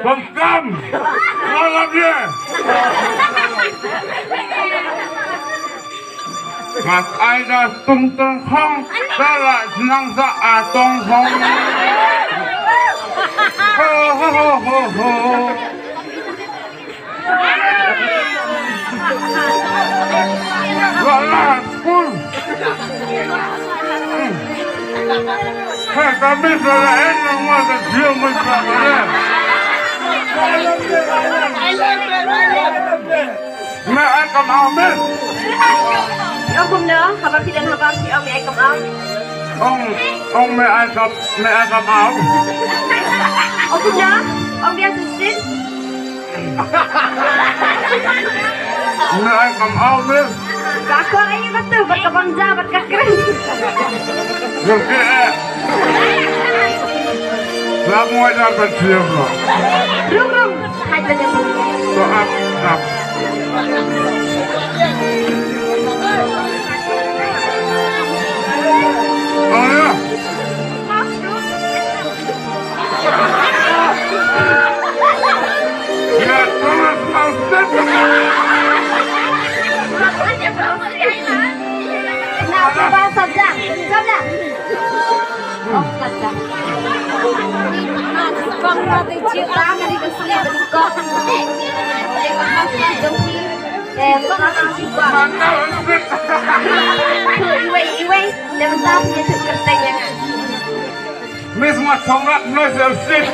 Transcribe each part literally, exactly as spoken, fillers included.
Bam kam. Ngalap ye. Mat ai da tung tung khong. Da la nang sa a tong khong. Ho ho ho ho ho. Wala skul. Hey, kami sala en nang wa ka jia mun pa kare. Me ai kam au me. Ong kumno, haba phi don haba phi ong me ai kam au. Ong, ong me ai kam, me ai kam au. Ong kumno, ong biang shisien. Me ai kam au me. Ka kwah ai batu, bad ka bang ja, bad ka kren. Yo ke eh. Lam mo ai lam bad siap lo. Rung rung. Hai bad rung. To ap ap. Oh ya. Iwei, iwei, da mynta phi ïathuh kyrteng ïa nga. Miss Ngwa Chongrat Noi Selsit.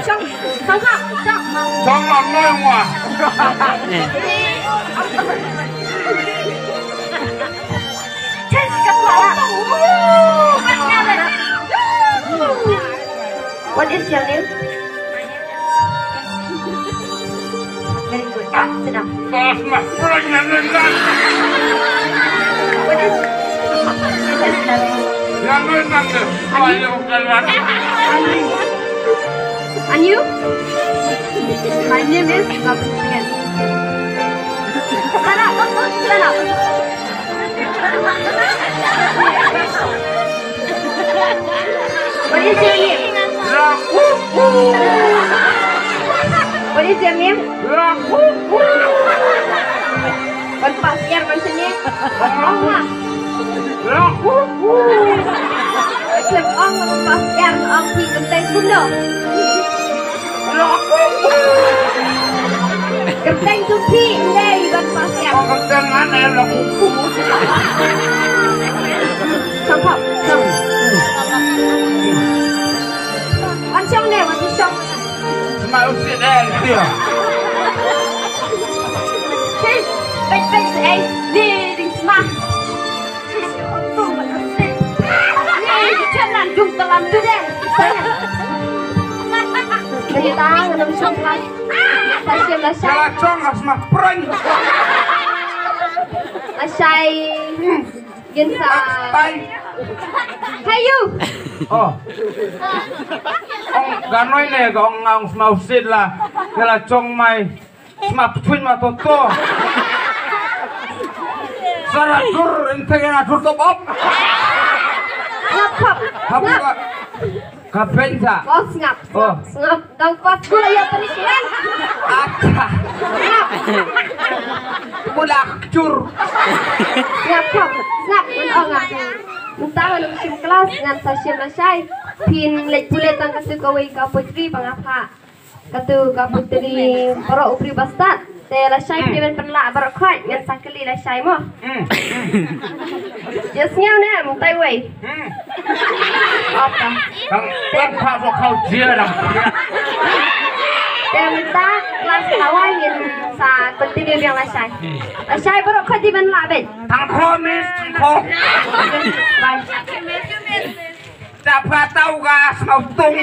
Chong, Chongrat, Chong. Chongrat Noi Ngwa. Ches ka pala. What is your name? Very good. Sit down. What is, what is your name? And you? And you? My name is Gabriel. Stand up. Stand up. What is your name? What is your name? Ban pass ïar ban sene. Ong ma. Klem ong ban pass ïar ong phi kyrteng kumno. Kyrteng jong phi ym dei ban pass ïar. Kyrteng ngan eh la kuku. Sangkap, sang. Wan shong ne, wan shong. Sma u sit eh, dia. Sis, pet pet eh, ni ding sma. Sis, untung ba ka sit. Ni di channel jung dalam tu deh. Saya. Cerita dalam shong kelas. Sa shim lashai. Ka la chong ha sma prank. Lashai. Ngin sa. Bye. Hey you. Oh. Ong ka Noi ne ka ong nga ong sma u sit la. Ka la chong mai. Sma pthuin ma to to. Sa la dur in te nga dur to bop. Sngap, sngap. Habu ka. Ka beiñ sa. Oh, sngap, oh, sngap, sngap. Dang pas gula ïa punishment. Acha. Sngap. Gula kjur. Sngap, sngap, sngap. Ngan ong ah. Mynta ngan ym shim klas, ngan sa shim lashai. Phin leit pule tang katu kawei ka poetry ba nga phah. Katu ka poetry baroh u briew ba stad. Te lashai phi ban pynlah baroh khoit ngan sa kylli lashai mo. Hmm. Ïa sngew ne mynta wei. Hmm. Apa? Tang tang pha so khau jia dang. Te mynta klas kawei ngin sa continue biang lashai. Lashai baroh khoit dei ban lah beit. Tang kho miss, tang kho. Bye. Ta pha tau ga sma u tung.